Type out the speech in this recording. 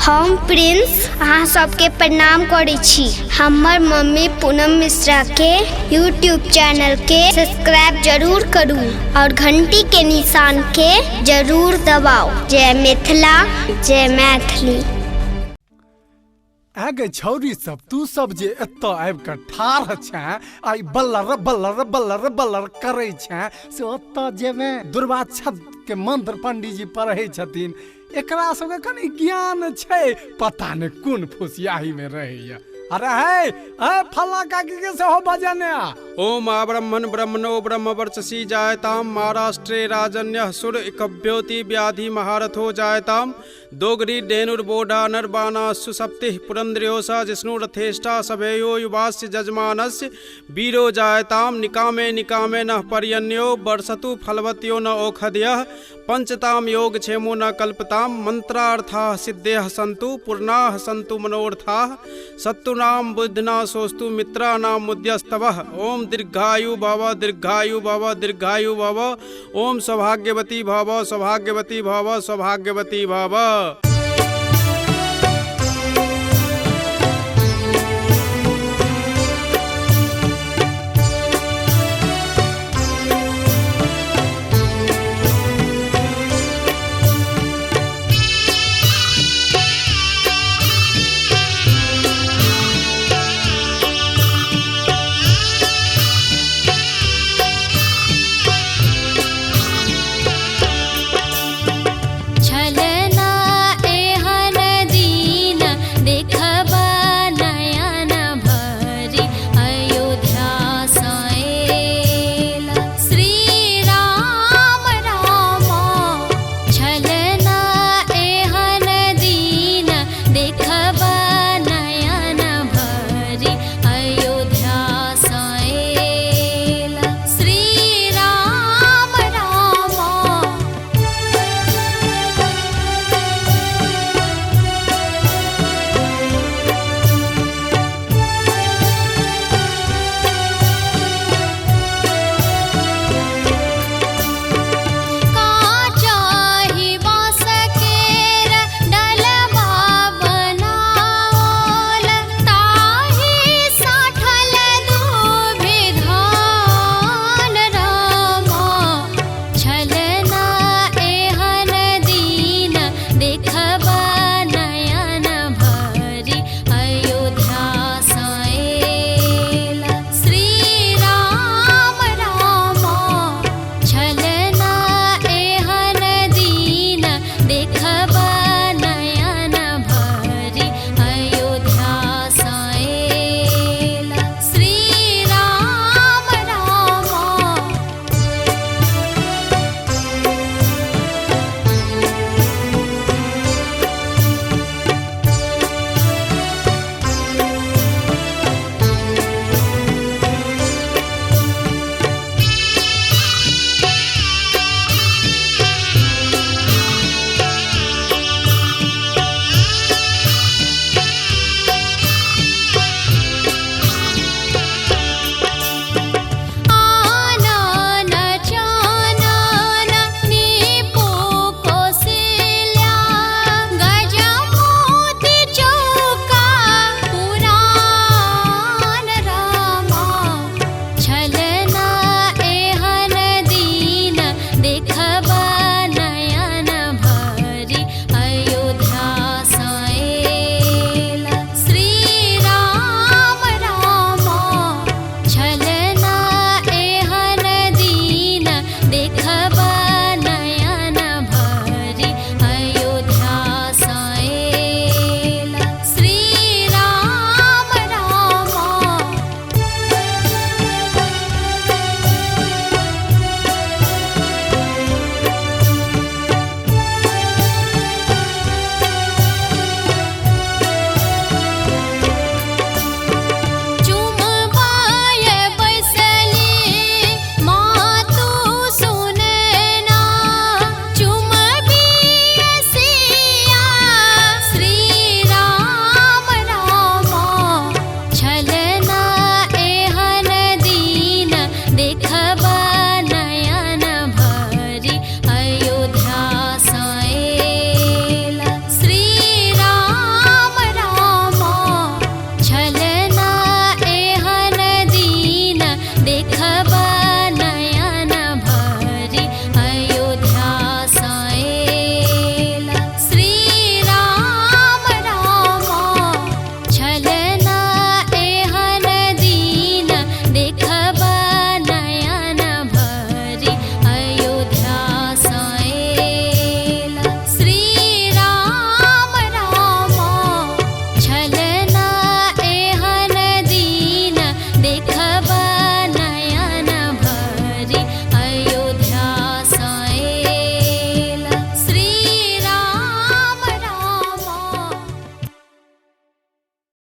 हम प्रिंस अहाँ सबके प्रणाम करै छी। हमर मम्मी पूनम मिश्रा के यूट्यूब चैनल के सब्सक्राइब जरूर करू और घंटी के निशान के जरूर दबाउ। जय मिथिला, जय मैथिली। आगे छौरी सब, तू सब जे एतऽ आबि कऽ ठाढ़ छें आ ई बल्लर बल्लर बल्लर बल्लर करै छें, से ओतऽ जेबें दुर्वाक्षत के मंत्र पंडीजी पढ़ै छथिन, एकरा सबके कनि ज्ञान छै, पता नहि कोन फुसियाही में रहैया। अरे हे हे फल्ला काकी के सेहो बजेने आ। ओम आब्रह्मण ब्रह्मणो ब्रह्म वर्चसी जायताम महाराष्ट्रे राजन्यः सुर एकव्योति व्याधि महारथो जायताम दोगरी धेनुर्बोढा नर्बाना सुसप्तिः पुरंद्रयोसा जिष्णुरथेष्टा सभेयो युवास्य जजमानस्य वीरो जायताम निकामे निकामे नः पर्यन्यो वर्षतु फलवत्यो न औषधयः पंचताम योग क्षेमो न कल्पताम मंत्रार्थाः सिद्धयः सन्तु पूर्णाः सन्तु मनोरथाः सत्तुनाम बुद्धिना सोस्तु मित्राणाम मुद्यस्तवः। ओम दीर्घायु भव दीर्घायु भव दीर्घायु भव। ओम सौभाग्यवती भव सौभाग्यवती भव सौभाग्यवती भव।